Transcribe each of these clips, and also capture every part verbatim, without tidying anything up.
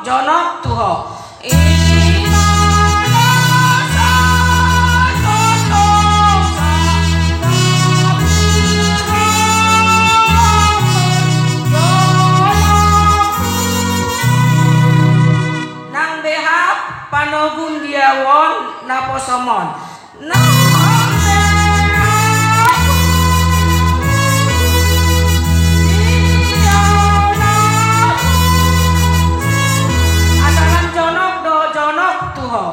Jonok tu ho. Nang beha panogun di ahu on naposom on. Asa lam jonok do jonok tu ho.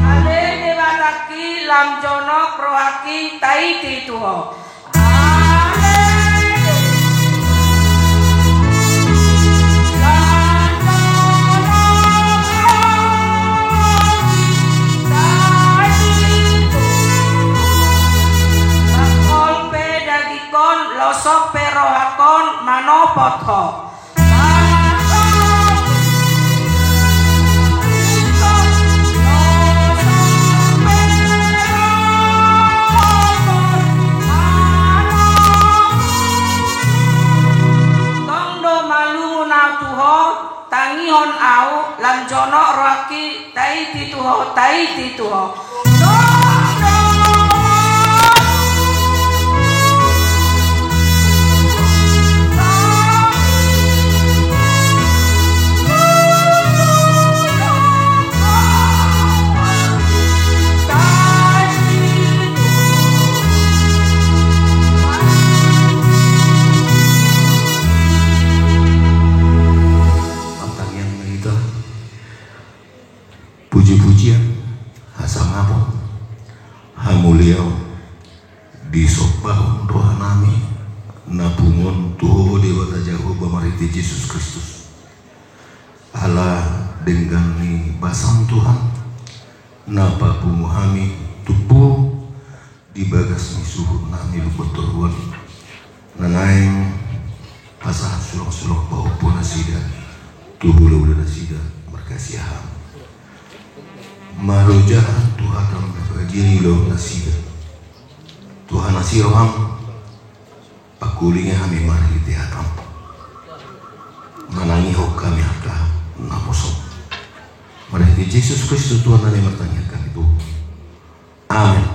Ale Debatangki, lam jonok rohangki taiti tu ho. Mangol pe dagingkon, losok pe rohangkon manopot ho. Tong do malungun ahu tu ho, tangihon ahu, lam jonok rohangki, taiti tu ho, taiti tu ho. Martangiang ma hita. Puji-pujian, hasangapon, hamuliaon, disombahon rohanami na pungu on tu Ho Debata Jahowa marhite Jesus Kristus. Ala denggan ni basaM Tuhan, na papungu hami tubu di bagas ni suhutnami lungkot toruan, na naeng pasahat sulang-sulang pahompu nasida tu hula-hula nasida marhasiahan. Marojahan tu hataM na badia i ulaon nasida. Tuhan asi rohaM, pangkulingi hami marhite hataM. Manangihon hami angka naposom. Marhite Jesus Kristus Tuhannami martangiang hami tu Ho. Amen.